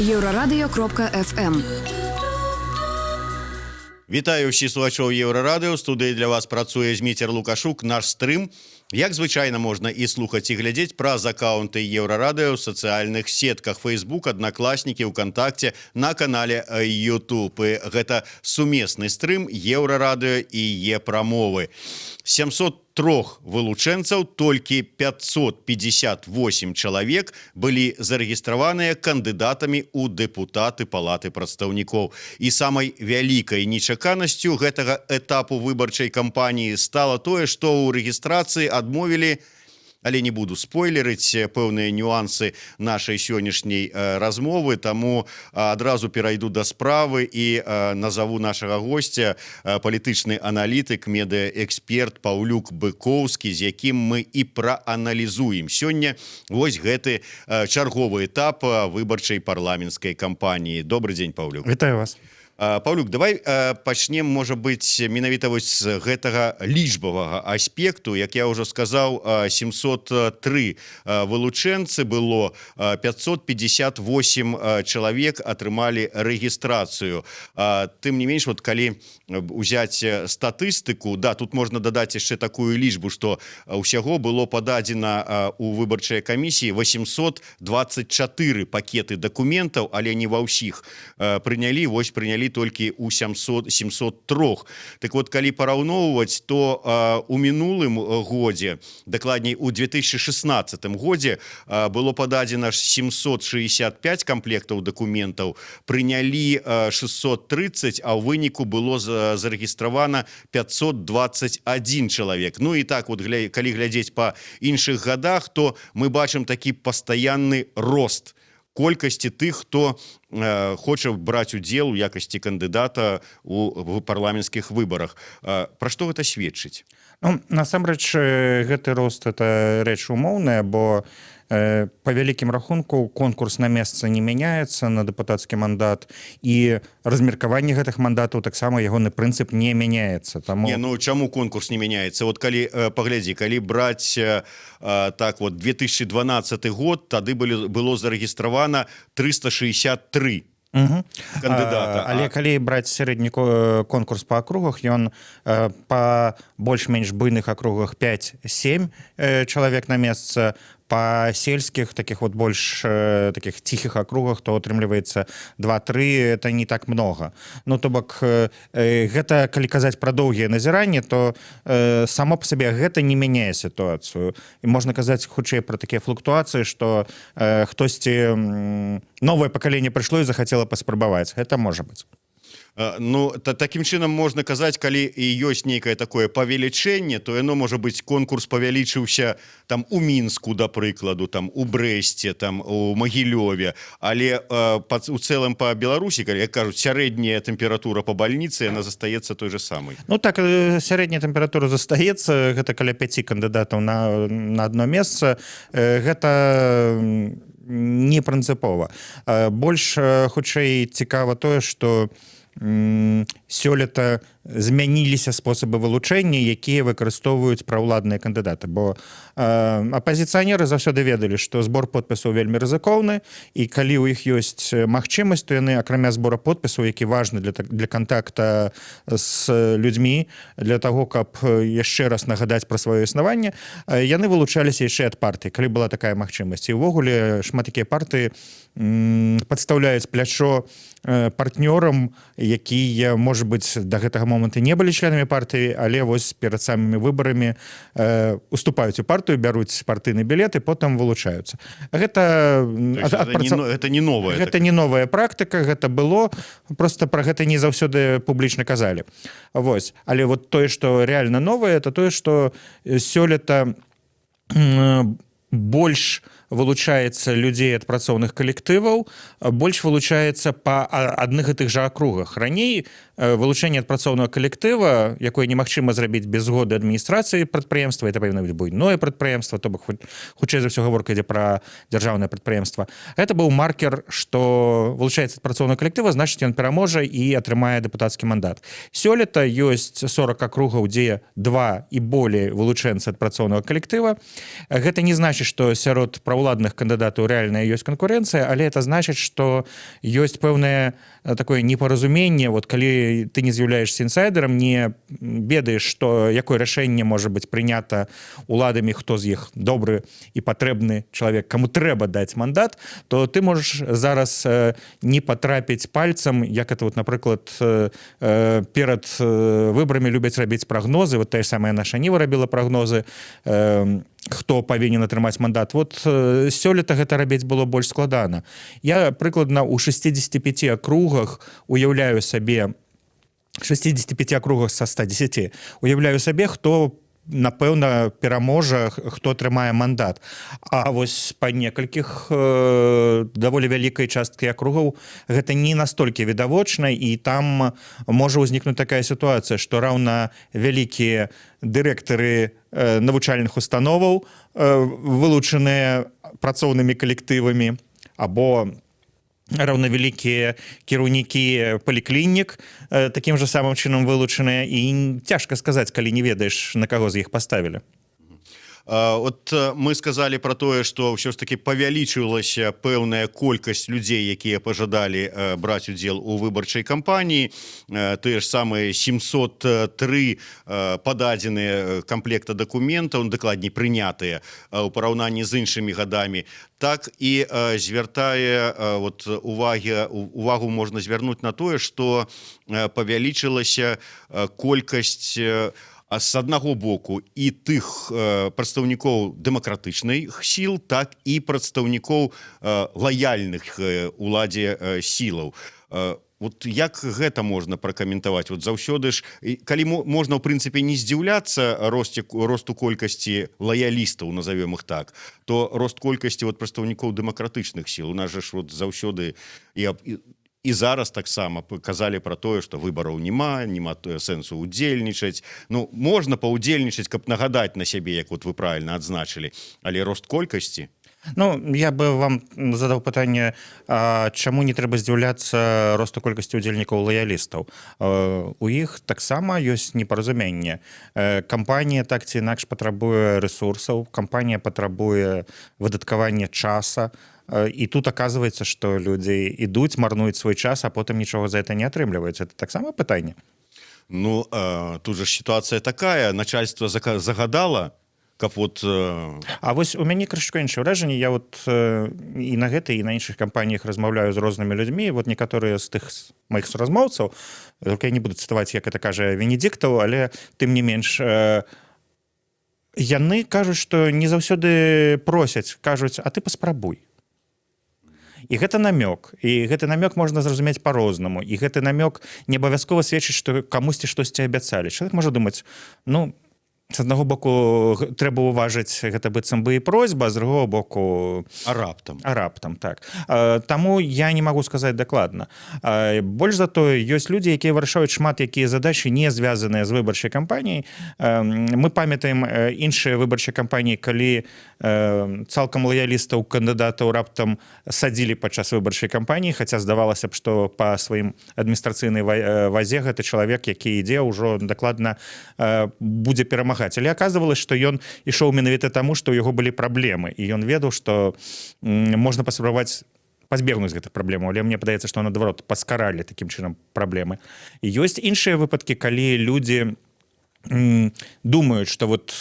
Еўрарадыё.фм. Вітаю ўсіх слухачоў Еўрарадыё. Студыі для вас працуе Зміцер Лукашук. Наш стрым, як звычайна, можна і слухаць, і глядзець праз аккаунты Еўрарадыё ў сацыяльных сетках: Facebook, Аднакласнікі, УКантакце, на канале YouTube. І гэта сумесны стрым Еўрарадыё і Е-прамовы. 703 вылучэнцаў толькі 558 чалавек былі зарэгістраваныя кандыдатамі ў дэпутаты Палаты прадстаўнікоў. І самай вялікай нечаканасцю гэтага этапу выбарчай кампаніі стала тое, што ў рэгістрацыі адмовілі, але не буду спойлерыць пэўныя нюансы нашай сённяшняй размовы, таму адразу перайду да справы і назову нашага гостя: палітычны аналітык, медыаэксперт Паўлюк Быкоўскі, з якім мы і прааналізуем сёння вось гэты чарговы этап выбарчай парламенцкай кампаніі. Добры дзень, Паўлюк. Вітаю вас. Паўлюк, давай пачнем, можа быць, менавіта вось з гэтага лічбавага аспекту. Як я ўжо сказаў, 703 вылучэнцы было, 558 чалавек атрымалі рэгістрацыю. Тым не менш, вот калі узяць статыстыку, да, тут можна дадаць яшчэ такую лічбу, што ўсяго было пададзена у выбарчай камісіі 824 пакеты дакументаў, але не ва ўсіх прынялі, вось прынялі толькі у 703. Так вот, калі параўноўваць, то у мінулым годзе, дакладней, у 2016 годзе, было пададзена 765 камплектаў дакументаў, прынялі 630, а ў выніку было зарэгістравана 521 чалавек. Ну і так вот, калі глядзець па іншых годах, то мы бачым такі пастаянны рост колькасці тых, хто хоча браць удзел у якасці кандыдата у парламенцкіх выбарах. Пра што гэта сведчыць? Ну, насамрэч гэты рост — это рэч умоўная, бо па вялікім рахунку конкурс на месца не мяняецца на дэпутацкі мандат, і размеркаванне гэтых мандатаў таксама, ягоны прынцып не мяняецца там. Не, ну чаму конкурс не мяняецца? Вот калі паглядзі, калі браць так вот, 2012 год, тады было зарэгістравана 363 кандыдата. Але калі браць сярэдні конкурс па акругах, ён па больш-менш буйных акругах 5-7 чалавек на месца, па сельскіх, таких вот больш таких ціхіх акругах, то атрымліваецца 2-3, это не так много. Ну, то бок гэта калі казаць пра доўгія назіранні, то само по сабе гэта не мяняе сітуацыю, і можна казаць хутчэй пра такія флуктуацыі, что хтосьці, новое пакаленне прыйшло і захацела паспрабаваць, это можа быть. Ну, такім чынам можна казаць, калі і ёсць нейкае такое павелічэнне, то яно можа быць, конкурс павялічыўся там у Мінску, да прыкладу, там у Брэсце, там у Магілёве, але у цэлым па Беларусі, калі, як кажуць, сярэдняя тэмпература по бальніцы, она застаецца той же самай. Ну так, сярэдняя тэмпература застаецца, гэта каля 5 кандыдатаў на одно месца. Гэта не прынцыпова. Больш хутчэй цікава тое, что сёлета змяніліся спосабы вылучэння, якія выкарыстоўваюць праўладныя кандыдаты, бо апазіцыянеры заўсёды ведалі, што збор подпісаў вельмі рызыкоўны, і калі ў іх ёсць магчымасць, то яны, акрамя збора подпісаў, які важны для кантакта з людзьмі, для таго, каб яшчэ раз нагадаць пра сваё існаванне, яны вылучаліся яшчэ ад партыі, калі была такая магчымасць. І ўвогуле шмат такія партыі падстаўляюць плячо партнёрам, якія, можа быць, да гэтага моманту не былі членамі партыі, але вось перад самымі выбарамі уступаюць у партыю, бяруць партыйны білет і потым вылучаюцца. Гэта Это не новая Гэта не новая практыка, гэта было, просто про гэта не заўсёды публічна казалі. Вось, але вот тое, что реально новае, это тое, что сёлета больш вылучаецца людзей ад працоўных калектываў, больш вылучаецца па адных і тых жа акругах. Раней вылучэнне ад працоўнага калектыва, якое немагчыма зрабіць без згоды адміністрацыі прадпрыемства, это павінна быць буйное прадпрыемства, то бок хутчэй за ўсё гаворка ідзе пра дзяржаўнае прадпрыемства, это быў маркер, что вылучаецца ад працоўнага калектыва, значит, ён пераможа і атрымае дэпутацкі мандат. Сёлета ёсць 40 акругаў, дзе два і болей вылучэнцы ад працоўнага калектыва. Гэта не значыць, что сярод праўладных праўладных кандыдатаў рэальная ёсць канкурэнцыя, але это значыць, что ёсць пэўнае такое непаразуменне. Вот калі ты не з'яўляешься інсайдером, не ведаеш, что якое рашэнне можа быть прынята уладамі, хто з іх добры і патрэбны чалавек, кому трэба даць мандат, то ты можешь зараз не патрапіць пальцам, як это вот, напрыклад, перад выбарамі любяць рабіць прагнозы. Вот тая ж самая «Наша Ніва» рабіла прагнозы, хто павінен атрымаць мандат. Вот сёлета гэта рабіць было больш складана. Я прыкладна у 65 акругах уяўляю сабе, 65 акругах со 110 уяўляю сабе, хто, напэўна, пераможа, хто атрымае мандат. А вось па некалькіх даволі вялікай часткі акругаў гэта не настолькі відавочна, і там можа ўзнікнуць такая сітуацыя, што раўна вялікія дырэктары навучальных установаў, вылучаныя працоўнымі калектывамі, або раўнавялікія кіраўнікі паліклінік, такім жа самым чынам вылучаныя, і цяжка сказаць, калі не ведаеш, на каго з іх паставілі. Вот мы сказали про тое, что ўсё ж таки павялічылася пэўная колькасць людзей, якія пажадалі браць удзел у выбарчай кампаніі, тыя ж самыя 703 пададзеныя камплекта дакументаў, дакладней, прынятыя, у параўнанні з іншымі гадамі. Так і звяртае вот увагу можна звярнуць на тое, что павялічылася колькасць з аднаго боку і тых прадстаўнікоў дэмакратычных сіл, так і прадстаўнікоў лаяльных уладзе сілаў. Вот як гэта можна пракаментаваць? Вот заўсёды ж, калі можна, ў прынцыпе, не здзіўляцца росту колькасці лаялістаў, назовем их так, то рост колькасці вот прадстаўнікоў дэмакратычных сіл, у нас же ж вот заўсёды і зараз таксама казалі про тое, что выбараў няма сэнсу удзельнічаць. Ну, можна паўдзельнічаць, каб нагадаць на сябе, як вот вы правильно адзначылі, але рост колькасці. Ну, я бы вам задаў пытанне: чаму не трэба здзіўляцца росту колькасці удзельнікаў лаялістаў? У іх таксама ёсць непаразуменне. Кампанія так ці інакш патрабуе рэсурсаў, кампанія патрабуе выдаткавання часа, і тут оказывается, что людзі ідуць, марнуюць свой час, а потым нічога за это не атрымліваюць. Это таксама пытанне. Ну, тут же ситуация такая: начальство загадала, каб вот. А вось у мяне крышку іншае ўражанне. Я вот і на гэтай, і на іншых кампаніях размаўляю з рознымі людзьмі. Вот некаторыя з тых маіх суразмоўцаў, только я не буду цытаваць, як это кажа Венедзіктаў, але тым не менш, яны кажуць, што не заўсёды просяць, кажуць: «А ты паспрабуй». І гэта намёк, і гэты намёк можна зразумець по-рознаму, і гэты намёк не абавязкова сведчыць, што камусьці штосьці абяцалі. Чалавек можа думаць: ну, з аднаго боку, трэба ўважыць, гэта быццам бы і просьба, з другого боку, А раптам? А раптам так. Таму я не магу сказаць дакладна. Больш за тое, ёсць людзі, якія вырашаюць шмат якія задачы, не звязаныя з выбарчай кампаніяй. Мы памятаем іншыя выбарчыя кампаніі, калі цалкам лаялістаў кандыдатаў раптам садзілі падчас выбарчай кампаніі, хаця здавалася б, што па сваім адміністрацыйнай вазе гэты чалавек, які ідзе, ўжо дакладна будзе перамагаць. Але оказывалось, што ён ішоў менавіта таму, што ў яго былі праблемы, і ён ведаў, што можна паспрабаваць пазбегнуць гэтых праблемаў. Але мне падаецца, што наадварот паскаралі такім чынам праблемы. І ёсць іншыя выпадкі, калі людзі думаюць, что вот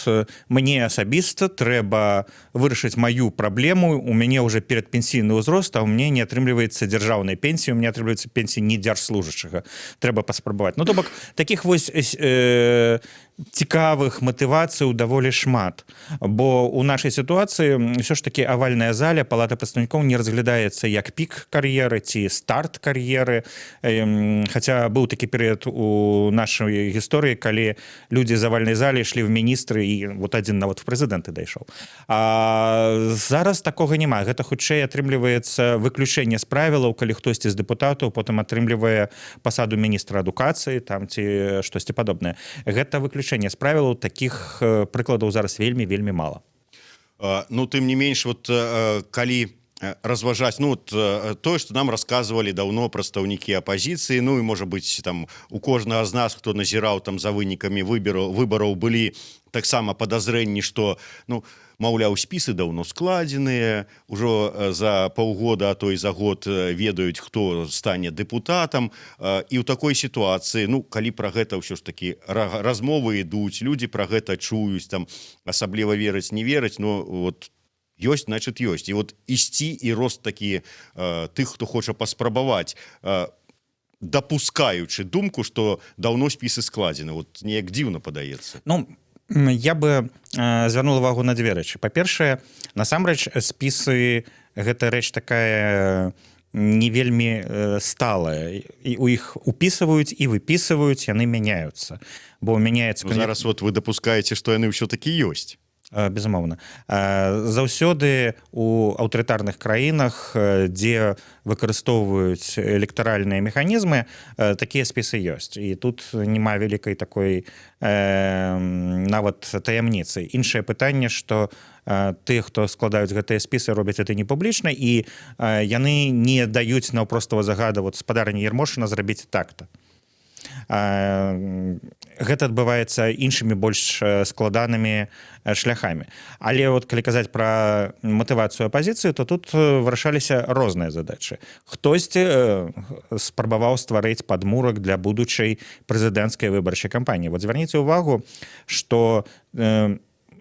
мне асабіста трэба вырашыць маю праблему, у мяне уже перадпенсійны ўзрост, а у мне не атрымліваецца дзяржаўнай пенсіі, у меня атрымліваецца пенсіі не дзяржслужачага, трэба паспрабаваць. Ну, то бок таких вось цікавых матывацыяў даволі шмат, бо у нашай сітуацыі ўсё ж таки авальная заля, палата прадстаўнікоў не разглядаецца як пік кар'еры ці старт кар'еры. Хаця быў такі перыяд у нашай гісторыі, калі людзі з авальнай залі ішлі в міністры, і вот адзін нават в прэзідэнты дайшоў. А зараз такога няма. Гэта хутчэй атрымліваецца выключэнне з правілаў, калі хтосьці з дэпутатаў потым атрымлівае пасаду міністра адукацыі там ці штосьці падобнае. Гэта выключэнне з правілаў, таких прыкладаў зараз вельмі, вельмі мала. Ну, тым не менш, вот калі разважаць, ну вот, тое, что нам рассказывали давно прадстаўнікі апозіцыі, ну і, можа быть, там у кожнага з нас, хто назіраў там за вынікамі выбараў, былі таксама падазрэнні, что, ну, Маўляў, спісы даўно складзеныя, ўжо за паўгода, а то і за год ведаюць, хто стане дэпутатам. І ў такой сітуацыі, ну, калі пра гэта ўсё ж такі размовы ідуць, людзі пра гэта чуюць, там асабліва верыць, не верыць, но вот ёсць, значит, ёсць. І вот ісці і рост такі тых, хто хоча паспрабаваць, дапускаючы думку, что даўно спісы складзены, вот неяк дзіўна падаецца. Ну, я бы звярнул увагу на дзве рэчы. Па-першае, насамрэч спісы — гэта рэч такая не вельмі сталая, і у іх упісваюць і выпісваюць, яны мяняюцца, бо мяняецца Ну, зараз вот вы дапускаеце, што яны ўсё-такі ёсць. Безумоўна, заўсёды у аўтарытарных краінах, дзе выкарыстоўваюць электаральныя механізмы, такія спісы ёсць, і тут няма вялікай такой нават таямніцы. Іншае пытанне, что тых, хто складаюць гэтыя спісы, робяць это не публічна, і яны не даюць наўпростого загада: вот, спадарыня Ермошына, зрабіць так-то. Гэта адбываецца іншымі, больш складанымі шляхамі. Але вот калі казаць пра матывацыю апазіцыі, то тут вырашаліся розныя задачы. Хтосьці спрабаваў стварыць падмурак для будучай прэзідэнцкай выбарчай кампаніі. Вот звярніце увагу, что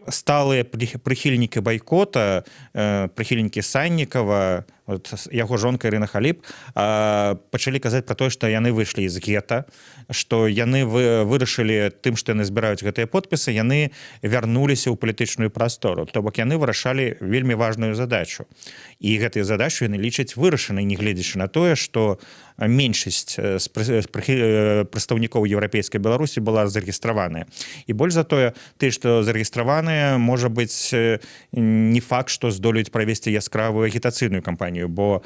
сталыя прыхільнікі байкота, прыхільнікі Саннікава, вот, яго жонка Ірына Халіп, пачалі казаць пра тое, што яны выйшлі з гета, што яны вырашылі тым, што яны збіраюць гэтыя подпісы, яны вярнуліся ў палітычную прастору. То бок яны вырашалі вельмі важную задачу, і гэтую задачу яны лічаць вырашанай, нягледзячы на тое, што меншасць з прадстаўнікоў «Еўрапейскай Беларусі» была зарэгістраваная. І больш за тое, ты што зарэгістраваныя, можа быць, не факт, што здолеюць правесці яскравую агітацыйную кампанію, бо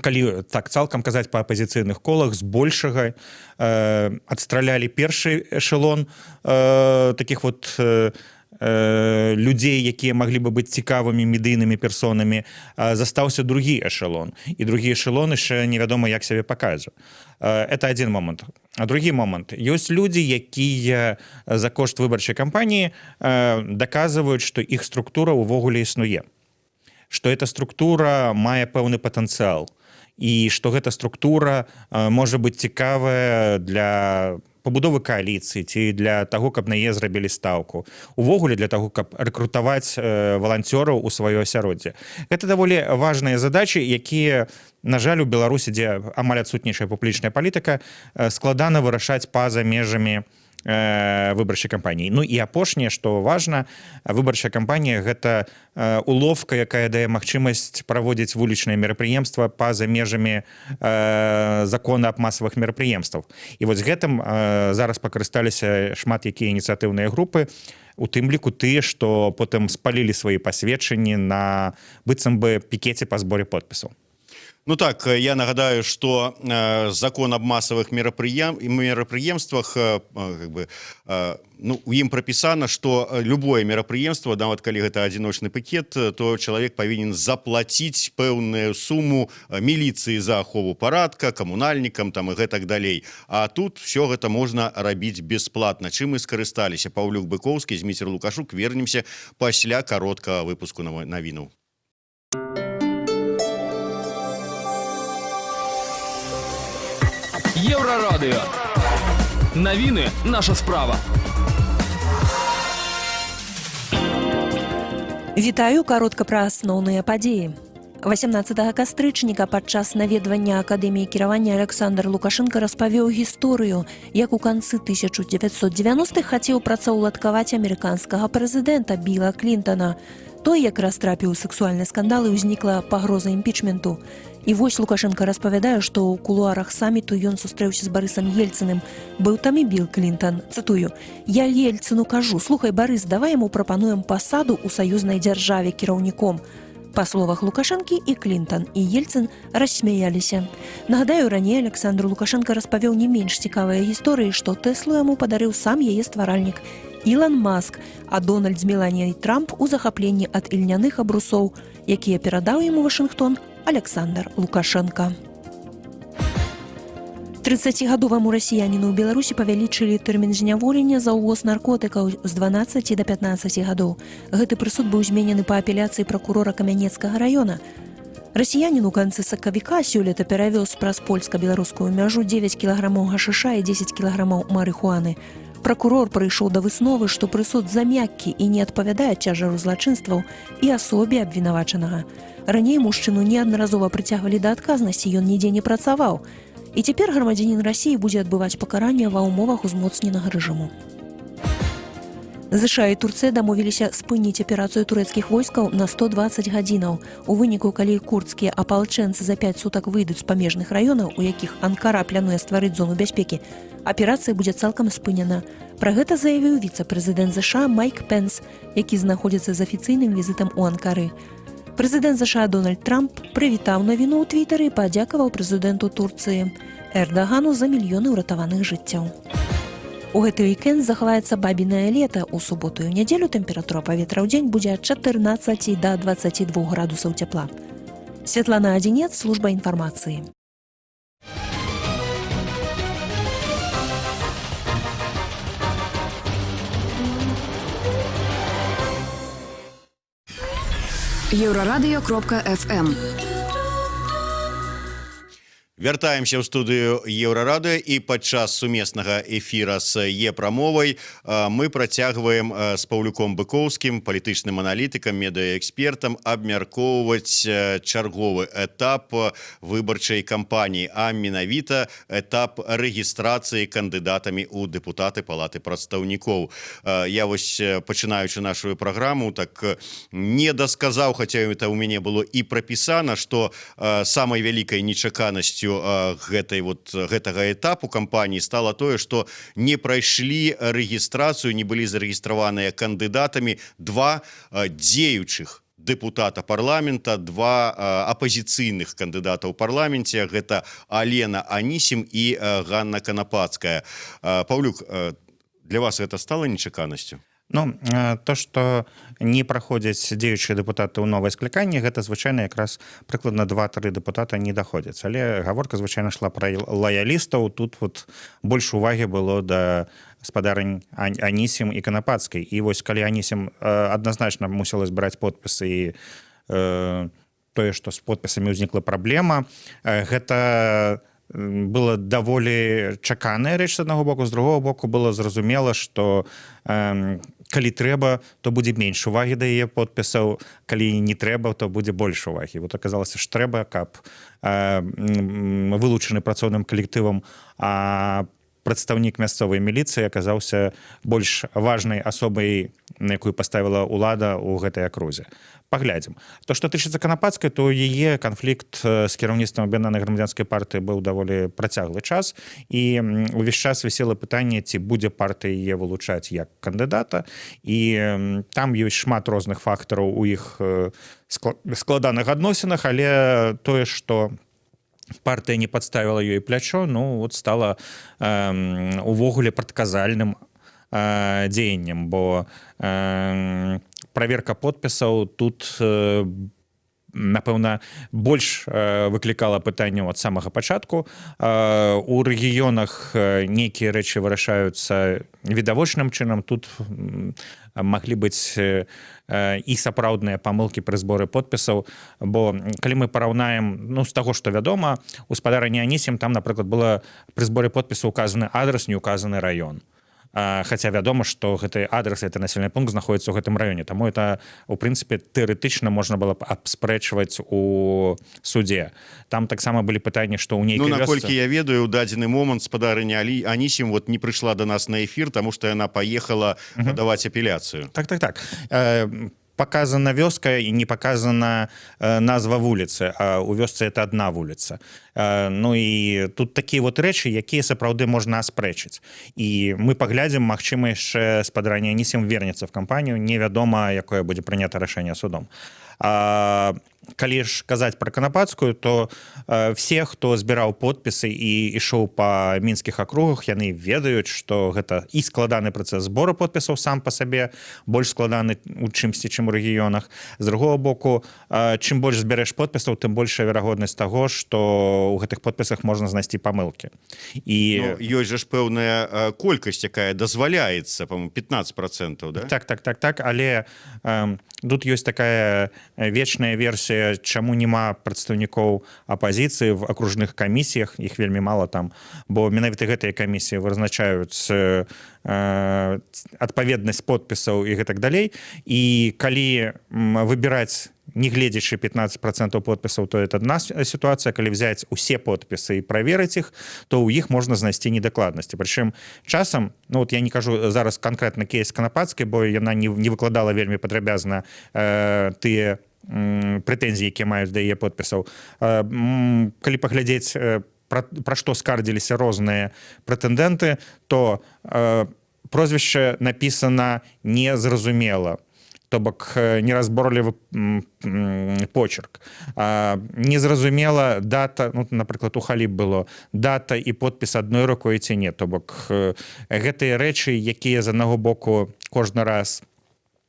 калі так цалкам казаць, па апазіцыйных колах збольшага адстралялі першы эшелон таких вот людзей, якія маглі бы быць цікавымі медыйнымі персонамі. Застаўся другі эшелон, і другі эшелон яшчэ невядома, як сябе пакажа. Это один момант. А другі момант: ёсць людзі, якія за кошт выбарчай кампаніі даказваюць, што іх структура ўвогуле існуе, что эта структура мае пэўны патэнцыял і што гэта структура можа быць цікавая для пабудовы кааліцыі ці для таго, каб на яе зрабілі стаўку, увогуле для таго, каб рэкрутаваць валанцёраў у сваё асяроддзе. Это даволі важныя задачы, якія, на жаль, у Беларусі, дзе амаль адсутнічае публічная палітыка, складана вырашаць па-за межамі выбарчай кампаніі. Ну і апошняе, што важна: выбарчая кампанія — гэта уловка, якая дае магчымасць праводзіць вулічныя мерапрыемства па-за межамі закона аб масавых мерапрыемствах. І вось гэтым зараз пакарысталіся шмат якія ініцыятыўныя групы, у тым ліку тыя, што потым спалілі свае пасведчанні на быццам бы пікеце па зборе подпісаў. Ну так, я нагадаю, что закон аб масавых мерапрыемствах, как бы, ну, у ім прапісана, что любое мерапрыемства, нават калі гэта адзіночны пікет, то чалавек павінен заплаціць пэўную суму міліцыі за ахову парадка, камунальнікам там і гэтак далей. А тут все гэта можна рабіць бесплатна, чым і скарысталіся. Паўлюк Быкоўскі, Зміцер Лукашук. Вернемся пасля кароткага выпуску навінаў. Еўрарадыё. Навіны — наша справа. Вітаю, каротка пра асноўныя падзеі. 18 кастрычніка падчас наведвання Акадэміі кіравання Александр Лукашенко распавёў гісторыю, як у канцы 1990-х хацеў працаўладкаваць амерыканскага прэзідэнта Біла Клінтона. Той якраз трапіў у сексуальны скандал, і ўзнікла пагроза імпічменту. І вось Лукашенко распавядае, што ў кулуарах саміту ён сустрэўся з Барысам Ельцыным. Быў там і Біл Клінтон. Цытую: «Я Ельцыну кажу: слухай, Барыс, давай яму прапануем пасаду ў саюзнай дзяржаве кіраўніком». Па словах Лукашэнкі, і Клінтон, і Ельцын рассмяяліся. Нагадаю, раней Александр Лукашенко распавёў не менш цікавыя гісторыі, што Тэслу яму падарыў сам яе стваральнік Ілон Маск, а Дональд з Меланіяй Трамп у захапленні ад ільняных абрусоў, якія перадаў яму Вашынгтон Александр Лукашенко. 30-гадоваму расіяніну ў Беларусі павялічылі тэрмін зняволення за ўвоз наркотыкаў з 12 до 15 гадоў. Гэты прысуд быў зменены па апеляцыі пракурора Камянецкага раёна. Расіянін у канцы сакавіка сёлета перавёз праз польска-беларускую мяжу 9 кілаграмаў гашыша і 10 кілаграмаў марыхуаны. Пракурор прыйшоў да высновы, што прысуд замяккі і не адпавядае цяжару злачынстваў і асобе абвінавачанага. Раней мужчыну неаднаразова прыцягвалі да адказнасці, ён нідзе не працаваў. І цяпер грамадзянін Расіі будзе адбываць пакаранне ва ўмовах узмоцненага рэжыму. ЗША і Турцыя дамовіліся спыніць аперацыю турэцкіх войскаў на 120 гадзінаў. У выніку, калі курдскія апалчэнцы за 5 сутак выйдуць з памежных раёнаў, у якіх Анкара плануе стварыць зону бяспекі, аперацыя будзе цалкам спынена. Пра гэта заявіў віцэ-прэзідэнт ЗША Майк Пенс, які знаходзіцца з афіцыйным візітам у Анкары. Прэзідэнт ЗША Дональд Трамп прывітаў навіну ў твітары і падзякаваў прэзідэнту Турцыі Эрдагану за мільёны ўратаваных жыццяў. У гэты уікенд захаваецца бабінае лета. У суботу і ў нядзелю тэмпература паветра ў дзень будзе ад 14 да 22 градусаў цяпла. Святлана Адзінец, служба інфармацыі. Еўрарадыё.фм. Вяртаемся ў студыю Еўрарадыё, і падчас сумеснага эфіра з Е-прамовай мы працягваем з Паўлюком Быкоўскім, палітычным аналітыкам, медыаэкспертам, абмяркоўваць чарговы этап выбарчай кампаніі, а менавіта этап рэгістрацыі кандыдатамі ў дэпутаты Палаты прадстаўнікоў. Я вось, пачынаючы нашу праграму, так не дасказаў, хаця это ў мяне было і прапісана, што самай вялікай нечаканасцю гэтай вот гэтага этапу кампаніі стала тое, што не прайшлі рэгістрацыю, не былі зарэгістраваныя кандыдатамі два дзеючых дэпутата парламента, два апазіцыйных кандыдата ў парламенце. Гэта Алена Анісім і Ганна Канапацкая. Паўлюк, для вас гэта стала нечаканасцю? Ну, то, что не праходзяць дзеючыя дэпутаты ў новае скліканне, гэта звычайна якраз прыкладна 2-3 дэпутата не даходзяць. Але гаворка звычайна шла пра лаялістаў. Тут вот больш увагі было да спадарынь Анісім і Канапацкай. І вось калі Анісім адназначна мусіла збіраць подпісы, і тое, што з подпісамі ўзнікла праблема, гэта было даволі чаканая рэч з аднаго боку. З другого боку, было зразумела, что калі трэба, то будзе менш увагі да яе подпісаў, калі не трэба, то будзе больш увагі. Вот аказалася, ж трэба, каб вылучаны працоўным калектывам а прадстаўнік мясцовай міліцыі аказаўся больш важнай асобай, на якую паставіла ўлада ў гэтай акрузе. Паглядзім. То, што тычыцца Канапацкай, то яе канфлікт з кіраўніцтвам Аб'яднанай грамадзянскай партыі быў даволі працяглы час, і увесь час вісела пытанне, ці будзе партыя яе вылучаць як кандыдата. І там ёсць шмат розных фактараў у іх складаных адносінах, але тое, што партыя не падставіла ёй плячо, ну вот стала увогуле прадказальным дзеяннем, бо праверка подпісаў тут напэўна, больш выклікала пытанняў ад самага пачатку. У рэгіёнах нейкія рэчы вырашаюцца відавочным чынам, тут маглі быць і сапраўдныя памылкі пры зборы подпісаў, бо калі мы параўнаем, ну, з таго, што вядома, у спадарыні Анісім там, напрыклад, было пры зборы подпісу указаны адрас, не указаны раён. Хаця вядома, што гэты адрес, это населены пункт знаходіцца ў гэтым раёне, таму это у прынцыпе тэарэтычна можна было б абспрэчваць у суде. Там таксама былі пытанні, што ў нейкай Ну, наколькі я ведаю, у дадзены момант спадарыня Алі Анісім вот не прыйшла до нас на эфір, тому что яна поехала падаваць апеляцыю. Так, показана вёска і не показана назва вуліцы, а у вёсцы это одна вуліца. Ну і тут такія вот рэчы, якія сапраўды можна аспрэчыць, і мы паглядзім, магчыма, яшчэ спадарыня Анісім вернецца в кампанію, невядома, якое будзе прынята рашэнне судом. Калі ж казаць про Канапацкую, то все, хто збіраў подпісы і ішоў па мінскіх акругах, яны ведаюць, что гэта і складаны працэс збору подпісаў сам по сабе, больш складаны у чымсьці, чым у рэгіёнах. З другого боку, чым больш збярэш подпісаў, тым большая верагоднасць таго, что у гэтых подпісах можна знайсці памылки. І Ну, ёсць жа ж пэўная колькасць, якая дазваляецца, по-моему, 15%, да? Так, але тут ёсць такая вечная версія, чаму няма прадстаўнікоў апазіцыі в акружных камісіях, іх вельмі мала там, бо менавіта гэтыя камісіі вызначаюць адпаведнасць подпісаў і гэтак далей. І калі выбіраць, не гледзячы 15% подпісаў, то это одна ситуация. Калі взять усе подпісы і праверыць іх, то ў іх можна знайсці недакладнасці. Прычым часам, ну вот я не кажу зараз конкретно кейс Канапацкай, бо яна не выкладала вельмі падрабязна тыя прэтэнзіі, якія маюць да яе подпісаў. Калі паглядзець, пра што скардзіліся розныя прэтэндэнты, то прозвішча напісана незразумела, то бок неразборлівы почерк, незразумела дата, ну, напрыклад, у Халіп было дата і подпіс адной рукой ці не. То бок гэтыя рэчы, якія з аднаго боку кожны раз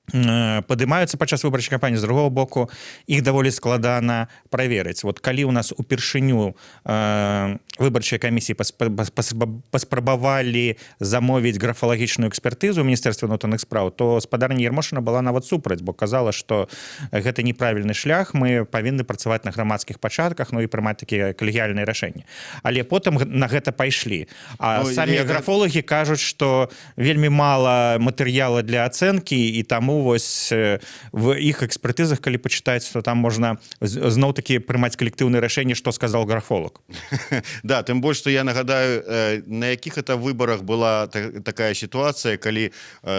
падымаюцца падчас выбарчай кампаніі, з другого боку іх даволі складана праверыць. Вот калі у нас упершыню выбарчыя камісіі паспрабавалі замовіць графалагічную экспертызу ў Міністэрстве унутраных спраў, то спадарня Ермошына была нават супраць, бо казала, что гэта неправільны шлях, мы павінны працаваць на грамадскіх пачатках, ну і прымаць такія калегіяльныя рашэнні. Але потым на гэта пайшлі, а Ну, самі графолагі кажуць, что вельмі мала матэрыяла для ацэнкі, і таму вось в іх экспертызах, калі пачытаць, то там можна зноў-такі прымаць калектыўнае рашэнне, што сказал графолог. Да, тым больш, что я нагадаю, на якіх это выборах была такая ситуация, калі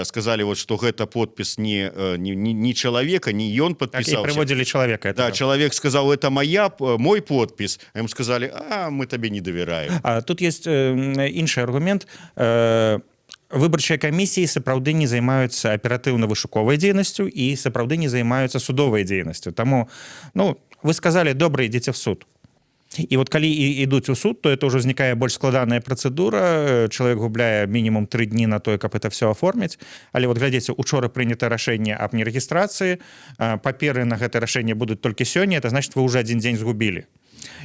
сказали вот, что гэта подпись не человека, не ён Так, і подпісаўся. Прыводзілі чалавека. Да, человек сказал: «Это мой подпись», а им сказали: «А мы табе не доверяем». А тут есть іншы аргумент. Выбарчыя камісіі сапраўды не займаюцца аператыўна-вышуковай дзейнасцю і сапраўды не займаюцца судовай дзейнасцю. Таму, ну, вы сказали, добра, ідзіце в суд. І вот калі ідуць у суд, то это ўжо ўзнікае больш складаная працэдура, чалавек губляе мінімум 3 дні на тое, каб это все оформіць. Але вот глядзіце, учора прынята рашэнне аб нерэгістрацыі, паперы на гэта рашэнне будуць толькі сёння, это значит, вы уже один дзень згубілі.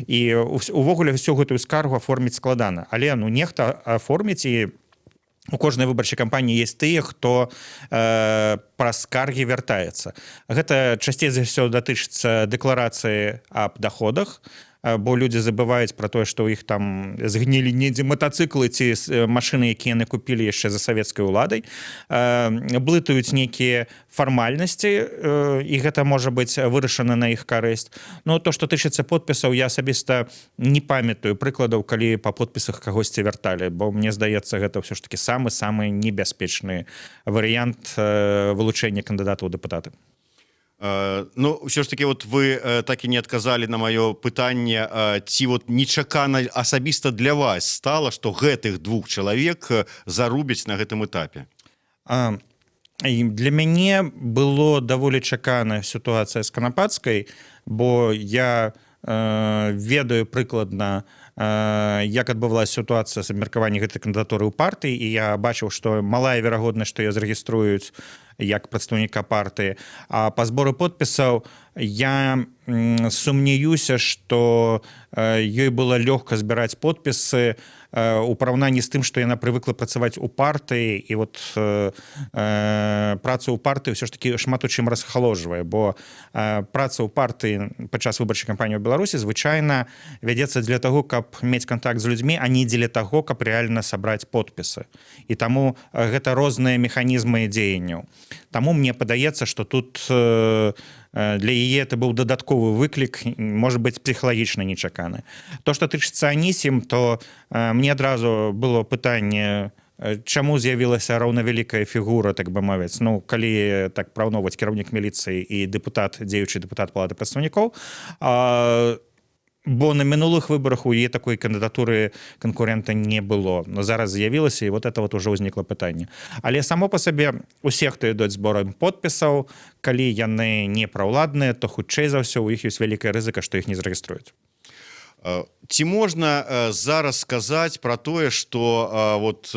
І увогуле всю гэтую скаргу аформіць складана, але, ну, нехта аформіць, і у кожнай выбарчай кампаніі есть тыя, хто праз скаргі вяртаецца. Гэта часцей за ўсё датычыцца дэкларацыі аб доходах, бо людзі забываюць пра тое, што ў іх там згнілі недзе матацыклы ці машыны, якія яны купілі яшчэ за савецкай уладай, блытаюць нейкія фармальнасці, і гэта можа быць вырашана на іх карысць. Но то, што тычыцца подпісаў, я асабіста не памятаю прыкладаў, калі па подпісах кагосьці вярталі, бо мне здаецца, гэта ўсё ж таки самы-самы небяспечны варыянт вылучэння кандыдата ў дэпутаты. Ну, ўсё ж таки вот вы так і не адказалі на маё пытанне, ці вот нечакана асабіста для вас стала, что гэтых двух чалавек зарубяць на гэтым этапе? І для мяне было даволі чаканая сітуацыя з Канапацкай, бо я ведаю прыкладна, як адбывалася сітуацыя з абмеркаваннем гэтай кандыдатуры ў партыі, і я бачыў, што малая верагоднасць, што яе зарэгіструюць як прадстаўніка партыі. А па збору подпісаў я сумнеюся, што ёй было лёгка збіраць подпісы у параўнанні з тым, што яна прывыкла працаваць у партыі. І вот праца ў партыі ўсё ж таки шмат у чым расхаложвае, бо праца ў партыі падчас выбарчай кампаніі ў Беларусі звычайна вядзецца для таго, каб мець кантакт з людзьмі, а не дзеля таго, каб рэальна сабраць подпісы. І таму гэта розныя механізмы дзеянняў. Таму мне падаецца, что тут для яе это быў дадатковы выклік, может быть, псіхалагічна нечаканы. То, что тычыцца Анісім, то мне адразу было пытанне, чаму з'явілася раўнавялікая фігура, так бы мовіць, ну, калі так параўноўваць, кіраўнік міліцыі і дэпутат, дзеючы дэпутат Палаты прадстаўнікоў. Бо на мінулых выбарах у яе такой кандыдатуры, канкурента не было, но зараз з'явілася, і вот это вот уже ўзнікла пытанне. Але само по сабе усе, хто ідуць зборам подпісаў, калі яны не праўладныя, то, хутчэй за ўсё, у іх ёсць вялікая рызыка, што іх не зарэгіструюць. Ці можна зараз сказаць про тое, что вот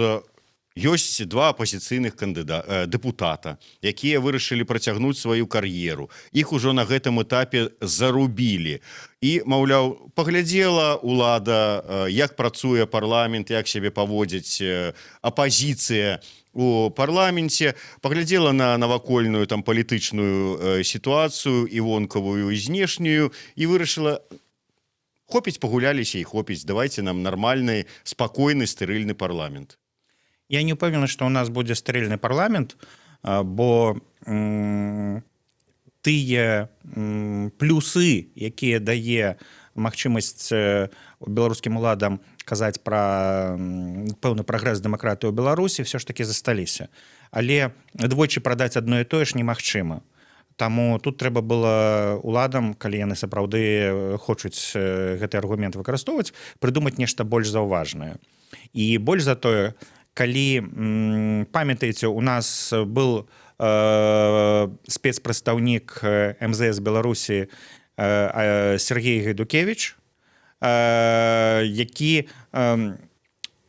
ёсць два апозіцыйных кандыда депутата, якія вырашылі працягнуць сваю кар'еру, іх ужо на гэтым этапе зарубілі, і, маўляў, паглядзела улада, як працуе парламент, як сябе паводзіць апазіцыя у парламенце, паглядзела на навакольную там палітычную сітуацыю, і вонкавую, і знешнюю, і вырашыла: хопіць, пагуляліся і хопіць, давайте нам нармальны, спакойны, стэрыльны парламент? Я не упэўнены, что у нас будзе стэрыльны парламент, бо тыя плюсы, якія дае магчымасць беларускім уладам казаць пра пэўны прагрэс дэмакратыі ў Беларусі, все ж таки засталіся. Але двойчы прадаць адно і тое ж немагчыма. Таму тут трэба было уладам, калі яны сапраўды хочуць гэты аргумент выкарыстоўваць, прыдумаць нешта больш заўважнае. І больш за тое, калі, памятаеце, у нас был спецпрадстаўнік МЗС Беларусі Сергей Гайдукевич, які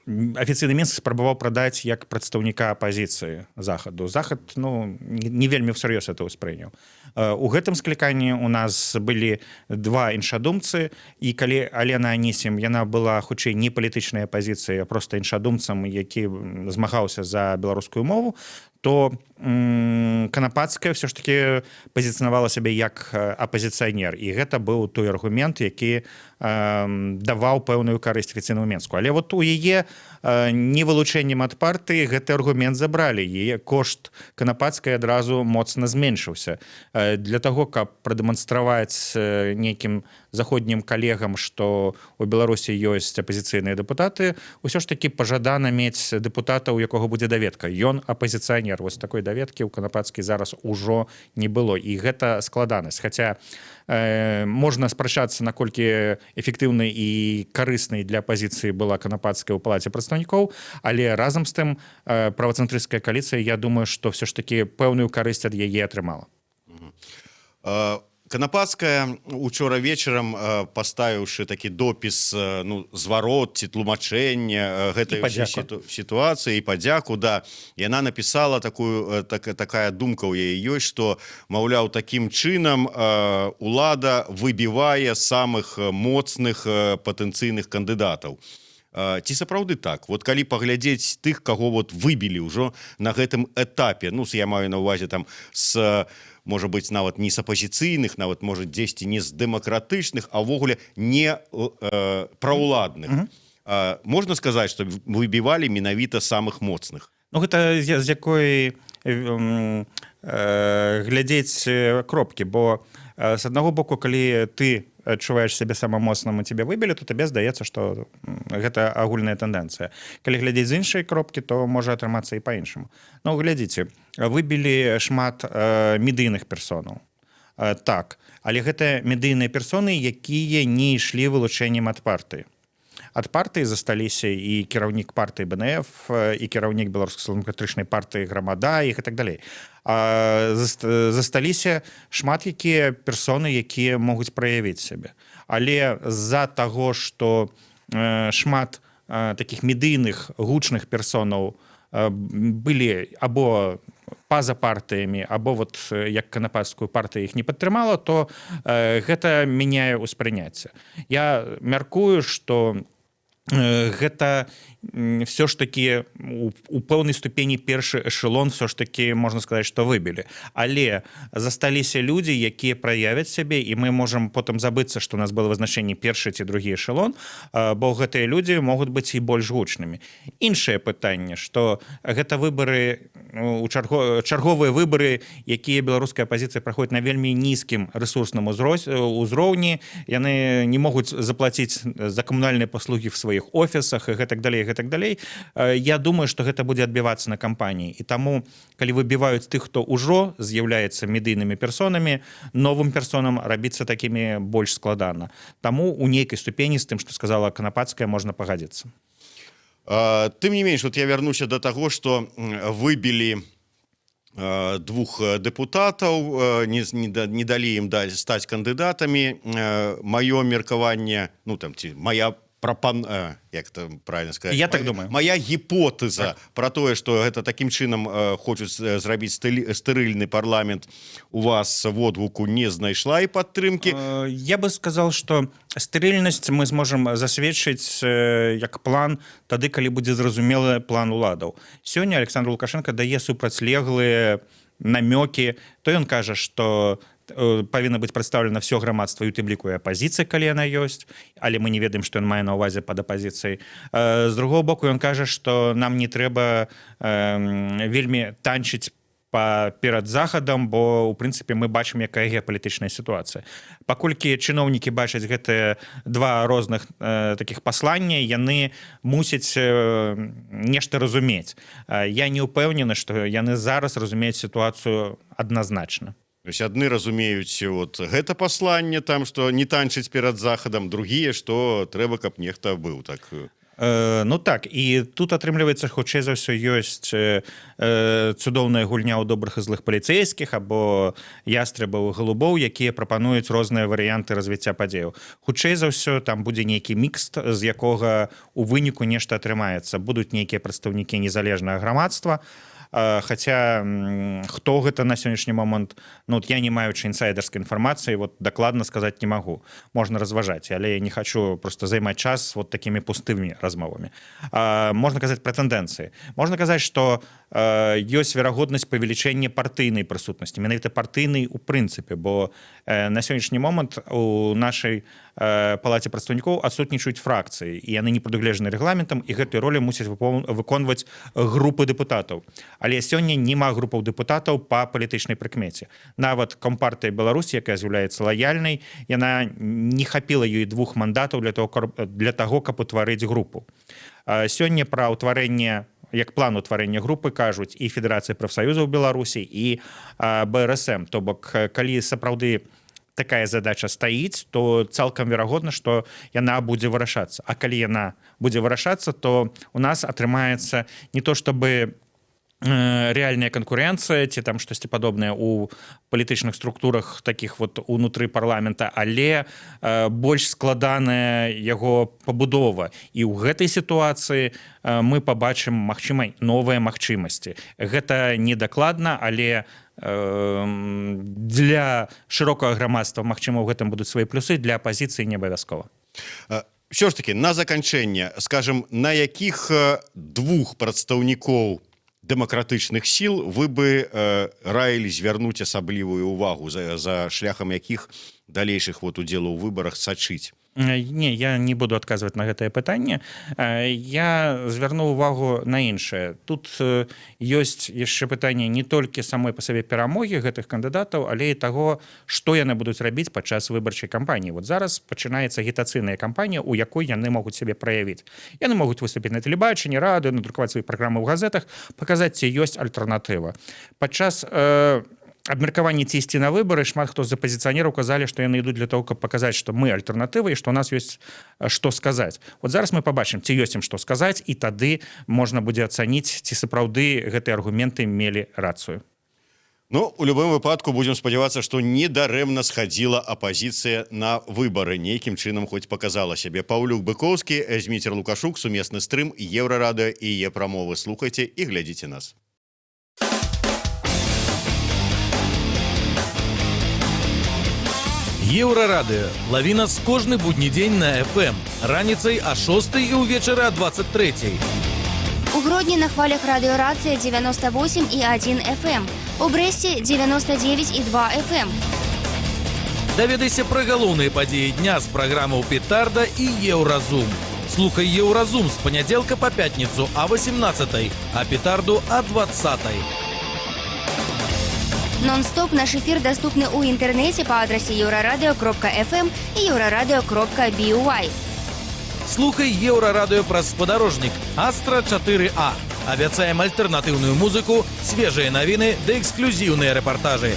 афіцыйны Менск спрабаваў прадаць як прадстаўніка апазіцыі захаду. Захад, ну, не вельмі всерьез это ўспрыняў. У гэтым скліканні у нас былі два іншадумцы, і калі Алена Анісім, яна была хутчэй не палітычнай апазіцыяй, а просто іншадумцам, які змагаўся за беларускую мову, то Канапацкая все ж таки пазіцынавала сябе як апазіцыянер, і гэта быў той аргумент, які даваў пэўную карысць афіцыйнаму Менску. Але вот у яе невылучэннем ад партыі гэты аргумент забралі, яе кошт Канапацкай адразу моцна зменшыўся. Для таго, каб прадэманстраваць нейкім заходнім калегам, што у Беларусі ёсць апазіцыйныя дэпутаты, ўсё ж таки пажадана мець дэпутата, у якога будзе даведка: ён апазіцыянер. Вось такой даведкі ў Канапацкай зараз ужо не было, і гэта складанасць. Хаця можна спрачацца, наколькі эфектыўнай і карыснай для апазіцыі была Канапацкая ў Палаце прадстаўнікоў, але разам з тым правацэнтрысцкая кааліцыя, я думаю, што все ж таки пэўную карысць ад яе атрымала. Канапацкая учора вечарам, паставіўшы такі допіс, ну, зварот ці тлумачэнне гэтай сітуацыі і падзяку, да, яна написала такую, такая думка ў яе ёсць, что, маўляў, такім чынам улада выбівае самых моцных патэнцыйных кандыдатаў. Ці сапраўды так? Вот калі паглядзець тых, каго вот выбілі ўжо на гэтым этапе, ну, я маю на увазе там с, можа быть, нават не з апазіцыйных, нават, может, дзесьці не з дэмакратычных, а ўвогуле не праўладных, можна сказаць, что выбівалі менавіта самых моцных? Ну, гэта з якой глядзець кропкі, бо з аднаго боку, калі ты адчуваеш сябе самым моцным і тебе выбілі, то табе здаецца, што гэта агульная тэндэнцыя. Калі глядзець з іншай кропкі, то можа атрымацца і па-іншаму. Ну, глядзіце, выбілі шмат медыйных персонаў, так, але гэта медыйныя персоны, якія не ішлі вылучэннем ад партыі. Ад партыі засталіся і кіраўнік партыі БНФ, і кіраўнік Беларускай дэмакратычнай партыі «Грамада» і так далей. Засталіся шмат якія персоны, якія могуць праявіць сябе. Але з-за таго, што шмат такіх медыйных гучных персонаў былі або па-за партыямі, або вот як Канапацкую партыя іх не падтрымала, то гэта мяняе ўспрыняцце. Я мяркую, что гэта все ж таки у пэўнай ступені першы эшелон все ж таки, можна сказаць, что выбілі, але засталіся людзі, якія праявяць сябе, і мы можем потым забыцца, что у нас было вызначэнне першы ці другі эшелон, бо гэтыя людзі могуць быць і больш гучнымі. Іншае пытанне, что гэта выбары, у чарговыя выбары, якія беларуская апазіцыя праходзіць на вельмі нізкім рэсурсным узроўні. Яны не могуць заплаціць за камунальныя паслугі в сваіх сваіх офісах і гэтак далей, гэтак далей. Я думаю, что гэта будзе адбівацца на кампаніі, і таму, калі выбіваюць тых, хто ўжо з'яўляецца медыйнымі персонамі, новым персонам рабіцца такімі больш складана. Таму у нейкай ступені з тым, што сказала Канапацкая, можна пагадзіцца. Тым не менш, вот я вярнуся до таго, что выбілі двух дэпутатаў, не далі ім даць стаць кандыдатамі. Маё меркаванне, ну там ці моя як там правильно сказать, Я так думаю. Моя гіпотэза так про тое, что гэта таким чынам хочуць зрабіць стэрыльны парламент, у вас водгуку не знайшла і падтрымки. Я бы сказал, что стэрыльнасць мы зможам засведчыць як план тады, калі будзе зразумелы план уладаў. Сёння Александр Лукашенко дае супрацьлеглыя намёкі: то ён кажа, что павінна быць прадстаўлена все грамадства і у тым ліку і апазіцыя, калі яна ёсць, але мы не ведаем, што ён мае на ўвазе пад апазіцыяй. З другого боку, ён кажа, что нам не трэба вельмі танчыць перад Захадам, бо у прынцыпе мы бачым, якая геапалітычная сітуацыя. Паколькі чыноўнікі бачаць гэтыя два розных таких паслання, яны мусяць нешта разумець. Я не ўпэўнены, што яны зараз разумеюць сітуацыю адназначна. То есть адны разумеюць вот гэта пасланне там, что не танчыць перад Захадам, другія, что трэба, каб нехта быў так. Ну так, і тут атрымліваецца, хутчэй за ўсё, ёсць цудоўная гульня ў добрых і злых паліцэйскіх або ястребаў, голубоў, якія прапануюць розныя варыянты развіцця падзеяў. Хутчэй за ўсё, там будзе нейкі мікст, з якога у выніку нешта атрымаецца. Будуць нейкія прадстаўнікі незалежнага грамадства. Хаця хто гэта на сённяшні момант, ну вот я, не маючы інсайдерскай інфармацыі, вот дакладна сказаць не магу. Можна разважаць, але я не хочу просто займаць час вот такімі пустымі размовамі. Можна казаць пра тэндэнцыі, можна казаць, что ёсць верагоднасць павелічэння партыйнай прысутнасці, менавіта партыйнай у прынцыпе, бо на сённяшні момант у нашай палаце прадстаўнікоў адсутнічаюць фракцыі, і яны не прадугледжаны рэгламентам, і гэтую ролю мусяць выконваць групы дэпутатаў. Але сёння няма групаў дэпутатаў па палітычнай прыкмеце. Нават Кампартыя Беларусі, якая з'яўляецца лаяльнай, яна не хапіла ёй двух мандатаў для таго, каб утварыць групу. Сёння пра ўтварэнне, як план утварэння групы, кажуць і Федэрацыя прафсаюзаў Беларусі, і БРСМ. То бок калі сапраўды такая задача стаіць, то цалкам верагодна, что яна будзе вырашацца. А калі яна будзе вырашацца, то у нас атрымаецца не то чтобы рэальная канкурэнцыя ці там штосьці падобнае у палітычных структурах таких вот унутры парламента, але больш складаная яго пабудова, і ў гэтай сітуацыі мы пабачым, магчыма, новыя магчымасці. Гэта недакладна, але для шырокага грамадства, магчыма, у гэтым будуць свае плюсы, для апазіцыі не абавязкова. Все ж таки, на заканчэнне, скажем, на якіх двух прадстаўнікоў дэмакратычных сіл вы бы раілі звярнуць асаблівую увагу, за шляхам якіх далейшых вот удзелу ў выбарах сачыць? Не, я не буду адказваць на гэтае пытанне. Я звярну увагу на іншае. Тут ёсць яшчэ пытанне не толькі самой па сабе перамогі гэтых кандыдатаў, але і таго, што яны будуць рабіць падчас выбарчай кампаніі. Вот зараз пачынаецца агітацыйная кампанія, у якой яны могуць сябе праявіць. Яны могуць выступіць на тэлебачанні, радыё, надрукаваць свае праграмы ў газетах, паказаць, ці ёсць альтэрнатыва. Падчас абмеркаванні, ці ісці на выбары, шмат хто з апазіцыянераў казалі, што яны ідуць для того, каб паказаць, што мы альтэрнатыва і што у нас ёсць што сказаць. Вот зараз мы пабачым, ці ёсць ім што сказаць, і тады можна будзе ацаніць, ці сапраўды гэтыя аргументы мелі рацыю. Ну, у любым выпадку будем спадзявацца, што недарэмна схадзіла апазіцыя на выбары, нейкім чынам хоць показала сябе. Паўлюк Быкоўскі, Зміцер Лукашук, сумесны стрым Еўрарадыё і Е-прамовы. Слухайце і глядзіце нас. Еўрарадыё. Лаві нас кожны будні дзень на FM. Раніцай а 6 і ўвечары а 23. У Гродні на хвалях радыёрацыя 98,1 FM. У Брэсце 99,2 FM. Даведайся пра галоўныя падзеі дня з праграмаў «Петарда» і «Еўразум». Слухай «Еўразум» з панядзелка па пятніцу а 18, а «Петарду» а 20. Нон-стоп наш эфир доступны ў інтэрнэце па адрасе euroradio.fm і euroradio.by. Слухай Еўрарадыё праз спадарожнік Астра 4А. Абяцаем альтэрнатыўную музыку, свежыя навіны ды эксклюзіўныя рэпартажы.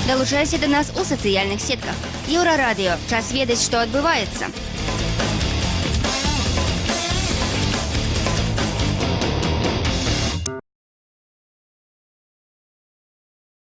Далучайся да нас у сацыяльных сетках. Еўрарадыё. Час ведаць, што адбываецца.